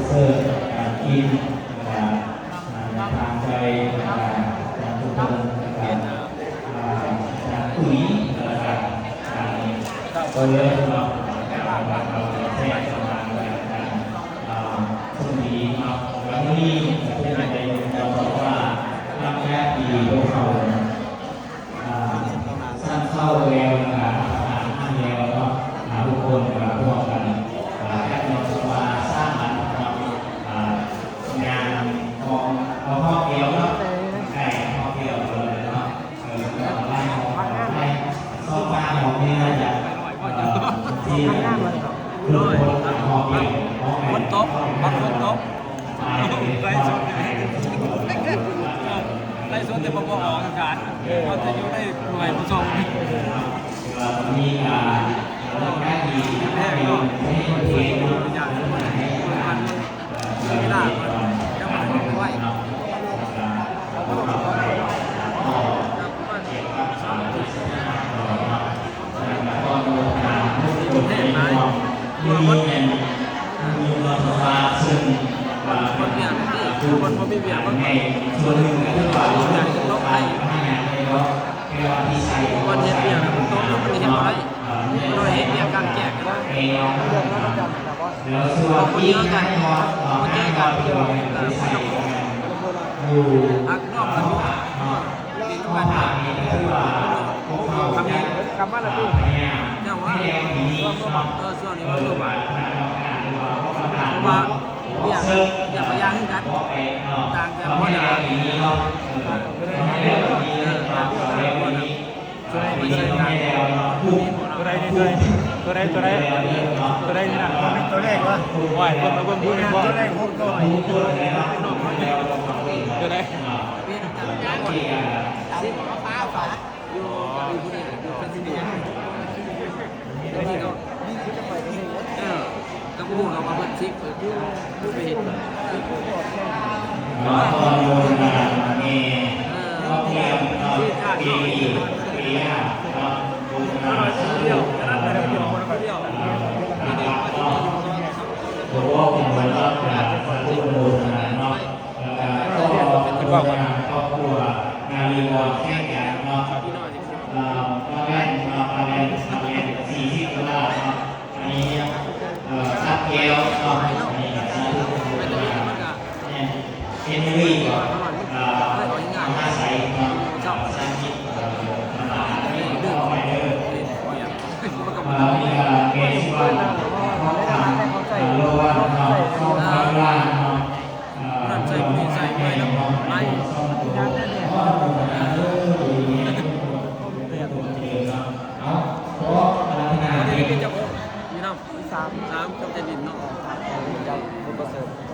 ເຊີນ ການກິນ ແລ້ວກະ ອ່າ ທາງໄປ ແລ້ວກະ ອາຈານທຸກຄົນ ແລ້ວກະ ອ່າ ອາຈານຕຸ້ຍ ແລ້ວກະ ອາຈານເປີດເນາະ ແລ້ວກະ ອາຈານເອົາແທ້ ປະມານ ແລ້ວກະ ອາຈານ ອ່າ ສົມດີເນາະ ແລ້ວກະມື້ນີ້ ເປັນຈັ່ງໃດ ເຮົາບອກວ່າ ຫຼັງຈາກທີ່ພວກເຮົາ ອ່າ ສັນເຂົ້າແລ້ວ ແລ້ວກະຮັບປະທານອາຫານແລ້ວເນາະ ອ່າ ທຸກຄົນກະຮ່ວມກັນ ອ່າ ຈັດໝູ່ມາສ້າງມັນເນາະ ອ່າ ງານຂອງເຮົາຮອບດຽວເນາະ ໃກ້ຮອບດຽວເລີຍເນາະ ເອີ ກໍໄລ່ຮອບໄປ ສອງສາມຮອບນີ້ໜ້າຈະ ເອີ ທີ່ເລີ່ມຕົ້ນຮອບດຽວ ຝົນຕົກ ບັກຝົນຕົກ. ໄລຟ໌ສົດ ໄລຟ໌ສົດແຕ່ບໍ່ ບໍ່ອອກອາກາດ ເອີ ເພາະຈະຢູ່ໃນໜ່ວຍຜູ້ຊົມ ມີການແພງເນາະ ເວລາມັນຈະບໍ່ໄວ ແພງຫຼາຍ ເພາະວ່າຄົນ ເອີ ຄົນວຽກນີ້ ຄົນບໍ່ມີວຽກ ມັນກໍດີໃຈ ຕົກໃຈ ຄົນເຮັດວຽກນະ ມັນຕົກ ມັນເຮັດບໍ່ໄດ້ ມັນເຮັດວຽກກາງແຈ້ງນະ ເພາະຄົນເຍອະກັນ ເພາະຄົນເຍອະກັນ ເອີ ມັນກໍບໍ່ ອາ ນ້ອງມັນ ເປັນກັນ ກັບມາລະຕິ ເຈົ້າວ່າ ເອີ ຊ່ວງນີ້ວ່າ ເພາະວ່າວຽກ ວຽກຫຼາຍຢ່າງຄືກັນ ຕ່າງແຕ່ບໍ່ໄດ້ ເອີ ໂຕໃດນີ້ ໂຕໃດ ໂຕໃດ ໂຕໃດ ໂຕໃດນີ້ນະ ບໍ່ມີໂຕເລກວະ ໂອ້ຍ ເບິ່ງ ເບິ່ງຜູ້ນີ້ບໍ່ ໂຕໃດ ໂຕໃດ ເອີ ກໍບໍ່ຮູ້ເນາະວ່າເບິດສິບ ເອີ ໄປເຮັດ ເອີ ຄອບຄົວນາລີວອນແຂກຍາເນາະ ເອີ ປ້າແວ່ນເນາະ ປ້າແວ່ນ ປ້າແວ່ນ ສີ່ສິບໂດລາເນາະ ອັນນີ້ ເອີ ສັກແກ້ວເນາະ ອັນນີ້ກໍສາທຸ ເປັນເຮນຣີເນາະ ເອີ ເອົາມາໃສ່ເນາະ ເອີ ສັກກິດ ເອີ ທຳມະດານີ້ ເດີ ເອີ ນີ້ກໍແມ່ນສ່ວນຂອງທາງ ເອີ ໂລວັນເນາະ ຂອງທາງຮ້ານເນາະ ນັ້ນໃສ່ ໃສ່ໄວ້ແລ້ວໄປ ມີນຳ ມີສາມ ສາມ ເຈົ້າແຜ່ນດິນເນາະ ເຈົ້າບຸນປະເສີດ